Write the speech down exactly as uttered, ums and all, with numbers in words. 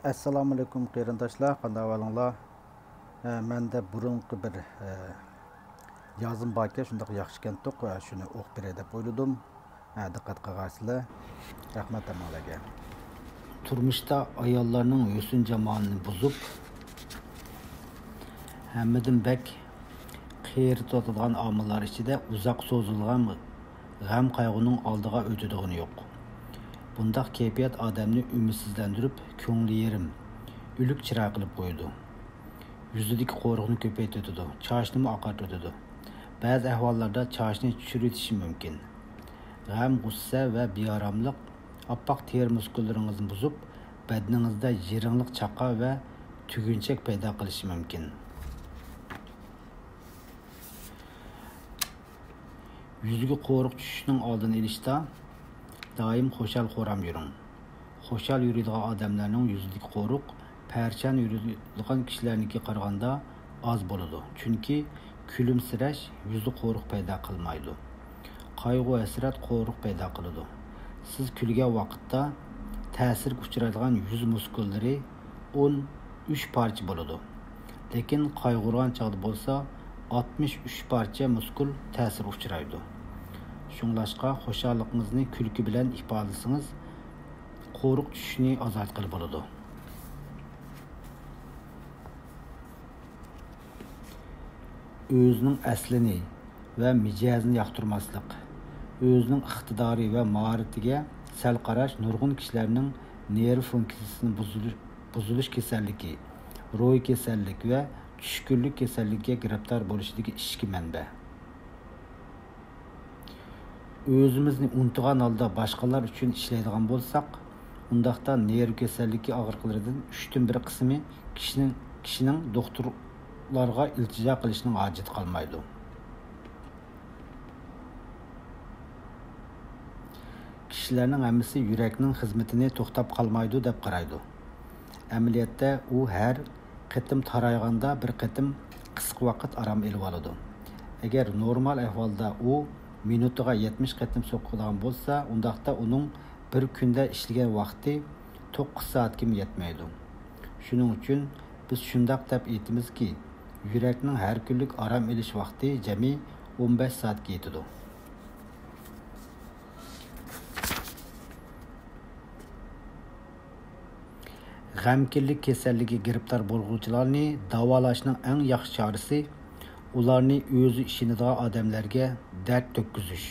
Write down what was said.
ئەسسالامۇئەلەيكۇم قېرىنداشلار، قانداق ئەھۋالىڭلار؟ ئە، مەندە بۇرۇنقى بىر، ئە، يازما باركەن، شۇنداق ياخشىكەنتۇق، ئە، شۇنى ئوقۇپ بېرەي دەپ ئويلىدىم. ئە، دىققەت قىلغايسىلەر. رەھمەت ھەممىڭلارگە. تۇرمۇشتا ئاياللارنىڭ ھۆسن جامالىنى بۇزۇپ، ھەممىدىن بەك قېرىتىۋاتىدىغان ئامىللار ئىچىدە ئۇزاق سوزۇلغان غەم-قايغۇنىڭ ئالدىغا ئۆتىدىغىنى يوق. بۇنداق كەيپىيات ئادەمنى ئۈمىدسىزلەندۈرۈپ، كۆڭلى يېرىم، ئۆلۈك چىراي قىلىپ قويىدۇ. يۈزىدىكى قورۇقنى كۆپەيتىۋېتىدۇ، چاچنىمۇ ئاقارتىۋېتىدۇ. بەزى ئەھۋاللاردا چاچنى چۈشۈرۈۋېتىشى مۇمكىن. غەم، غۇسسە ۋە بىئاراملىق ئاپئاق تېرە مۇسكۇللىرىڭىزنى بۇزۇپ، بەدىنىڭىزدە يىرىڭلىق چاقا ۋە تۈگۈنچەك پەيدا قىلىشى مۇمكىن. يۈزىگە قورۇق چۈشۈشنىڭ ئالدىنى ئېلىشتا دائىم خۇشال-خۇرام يۈرۈڭ. خۇشال يۈرىدىغان ئادەملەرنىڭ يۈزىدىكى قورۇق پەرىشان يۈرىدىغان كىشىلەرنىڭكىگە قارىغاندا ئاز بولىدۇ، چۈنكى كۈلۈمسىرەش يۈزدە قورۇق پەيدا قىلمايدۇ. قايغۇ-ھەسرەت قورۇق پەيدا قىلىدۇ. سىز كۈلگەن ۋاقىتتا تەسىرگە ئۇچرايدىغان يۈز مۇسكۇللىرى ئون ئۈچ پارچە بولىدۇ. لېكىن قايغۇرغان چاغدا بولسا ئاتمىش ئۈچ پارچە مۇسكۇل تەسىرگە ئۇچرايدۇ. شۇڭلاشقا خۇشاللىقىڭىزنى كۈلكە بىلەن ئىپادىلىسىڭىز، قورۇق چۈشۈشنى ئازايتقىلى بولىدۇ. ئۆزىنىڭ ئەسلىنى ۋە مىجەزىنى ياقتۇرماسلىق، ئۆزىنىڭ ئىقتىدارى ۋە ماھارىتىگە سەل قاراش نۇرغۇن كىشىلەرنىڭ نېرۋا فۇنكسىيىسىنىڭ بۇزۇلۇش، بۇزۇلۇش كېسەللىكى، روھىي كېسەللىك ۋە چۈشكۈنلۈك كېسەللىكىگە گىرىپتار بولۇشىدىكى ئىچكى مەنبە. ئۆزىمىزنى ئۇنتۇغان ھالدا باشقىلار ئۈچۈن ئىشلەيدىغان بولساق، ئۇنداقتا نېرۋا كېسەللىكى ئاغرىقلىرىدىن ئۈچتىن بىر قىسمى كىشىنىڭ، كىشىنىڭ دوختۇرلارغا ئىلتىجا قىلىشىنىڭ ھاجىتى قالمايدۇ. كىشىلەرنىڭ ھەممىسى يۈرەكنىڭ خىزمىتىنى توختاپ قالمايدۇ دەپ قارايدۇ. ئەمەلىيەتتە ئۇ ھەر قېتىم تارايغاندا بىر قېتىم قىسقا ۋاقىت ئارام ئېلىۋالىدۇ. ئەگەر نورمال ئەھۋالدا ئۇ مىنۇتىغا يەتمىش قېتىم سوقىدىغان بولسا، ئۇنداقتا ئۇنىڭ بىر كۈندە ئىشلىگەن ۋاقتى توققۇز سائەتكىمۇ يەتمەيدۇ. شۇنىڭ ئۈچۈن بىز شۇنداق دەپ ئېيتىمىزكى، يۈرەكنىڭ ھەر كۈنلۈك ئارام ئېلىش ۋاقتى جەمئىي ئون بەش سائەتكە يېتىدۇ. غەمكىنلىك كېسەللىكىگە گىرىپتار بولغۇچىلارنى داۋالاشنىڭ ئەڭ ياخشى چارىسى، ئۇلارنى ئۆزى ئىشىنىدىغان ئادەملەرگە دەرد تۆككۈزۈش.